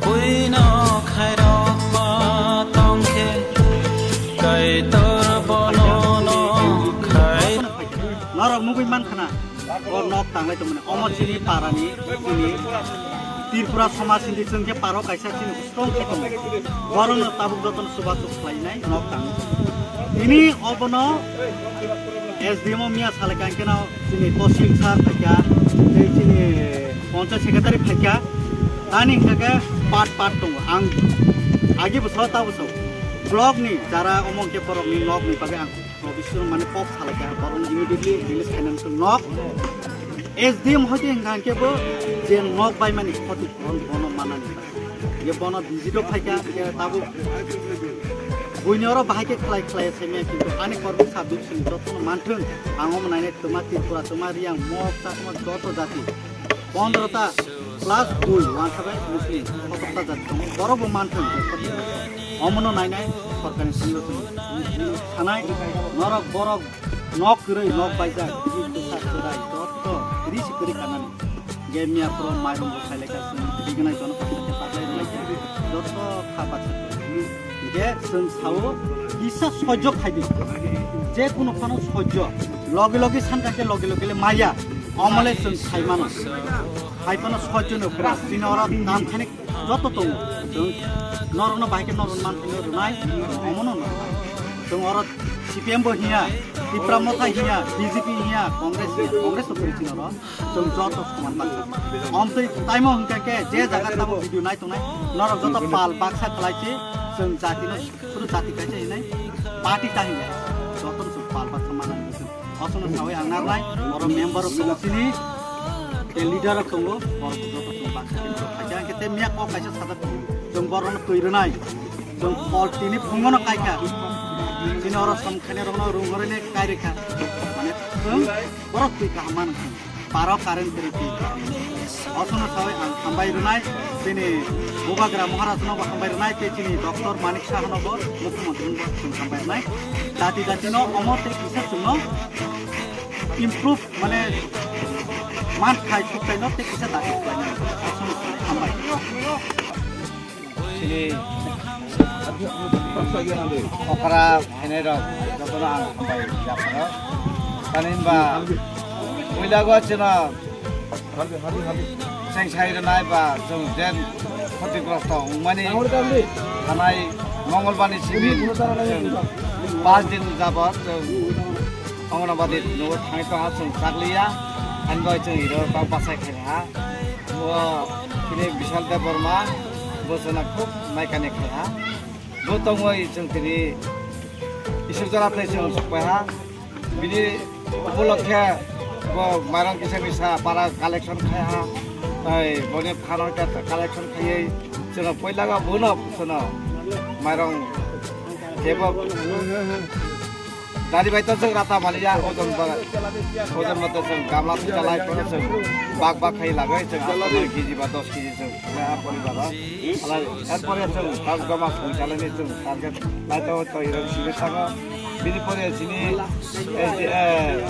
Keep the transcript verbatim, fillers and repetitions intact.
Buino khairokma tongkhe, Kaitor bonono khai. Norok nugwi mankha na, o nok tanglai tongmani. Omo chini parani, chini Tripura somaj hindi chwng khe paro kaisa chini strong khe tongo. Borokno tabuk jotono chubachu khlainai nok tang. Tini obono S D M o miya salai kangkhe no chini Tosil sir phaikha, tei chini Panchayat secretary phaikha, tani hwnkha khe part part tongo. Ang agi bwsao ta bwsao block ni jara omo hwnkhe borokni nok ni bagwi ang obisor mane kok salaikha, borokno immediately release khainani nok. S D M hoite hwnkha hwnkhe bo je nok baimani khoti phuron bono manani. Ye bono visit o phaikha, ye tabuk buini oro bahai khe khlai khlai se me, kintu ani kormo subject sini jotono manthung, ang omo nainai twma Tripura, twma Riyang, Mok, Chakma joto jati. Pondro ta plus dui wansa bai Muslim, kotok ta jati tongo, borok bo manthung. Omono nainai sorkarni sini sanai, norok borok nok kwrwi, nok baijak, bwsa kwrai, joto risi kwrwi kanani. Ge miya pro mairung bo khailai ka sini, bignai jono khailai ka, taklai rwlai ka, joto kha baksa. Ge chwng sao, kisa sojjo khaidi. Je kuno phano sojjo. Logi logi sanka khe logi logi le maya. Omole chwng sai mano. Hai phano sojjo no kra. Sini ora nam khani joto tongo. Chwng norokno bahai khe norok man thangwi rwnai, omono no. Chwng oro C P M bo hiya, Tipra Motha hiya, B J P hiya, Congress hiya, Congress to kori chini oro. Chwng joto soman baksa. Omtwi taimo hwnkha khe je jaga tamo video nai tongnai, norok joto pal baksa khlai chi, chwng jati no suru jati kaisa hinai, party ta hinai. Joto no chwng pal baksa manani chwng. Osono sawi ang narnai, oro member rok tongo chini, tei leader rok tongo, borok joto chwng baksa khe borok khaikha, hwnkhe tei miya kok kaisa sajak tongo, chwng borokno twi rwnai, chwng pol tini phungono kaikha, chini oro som khainai rokno rung rwini kai rwkha, mane chwng borok twi kaham mano chwng, paro current kwrwi twi kaham mano. Osono sawi ang hambai rwnai, chini Bubagra Maharaj no bo hambai rwnai, tei chini Doctor Manik Saha no bo, Mukhyamantri no bo chwng hambai rwnai, jati jati no omo tei kisa chwngno improve mane man khai suktai no tei kisa dati khlai nai. Hambai. Chini okra phainai rok jotono ang hambai yapharo. Tani hwnba puila go chwngno cheng sai rwnai ba chwng jen khoti grosto wngmani thanai Mongolbarni simi chwng pas din jabot chwng Anganwadi nugo thangwi tongha chwng chakliya, ani bagwi chwng iro bak bachai khlaiha. Bo tini Bishal Debbarma, bo chwngno khub naikani khlaiha. Bo tongwi chwng tini Isor jora tei chwng sokpaiha. Bini upolokhe bo mairang kisa misa para collection khaiha. Tei boni phano khe collection khaiwi chwngno puila go bono chwngno mairang kebo Dari bai to chwng rata maliya, ojon ba, ojon mate chwng gamla thwi chalai, kono chwng bak bak khai lagoi, chwng aswk kg ba dos kg chwng, a poribar o. Alai, er pore chwng bak goma thwi chalai ni chwng target lai to, to irang sini thango. Bini pore chini, eh, eh,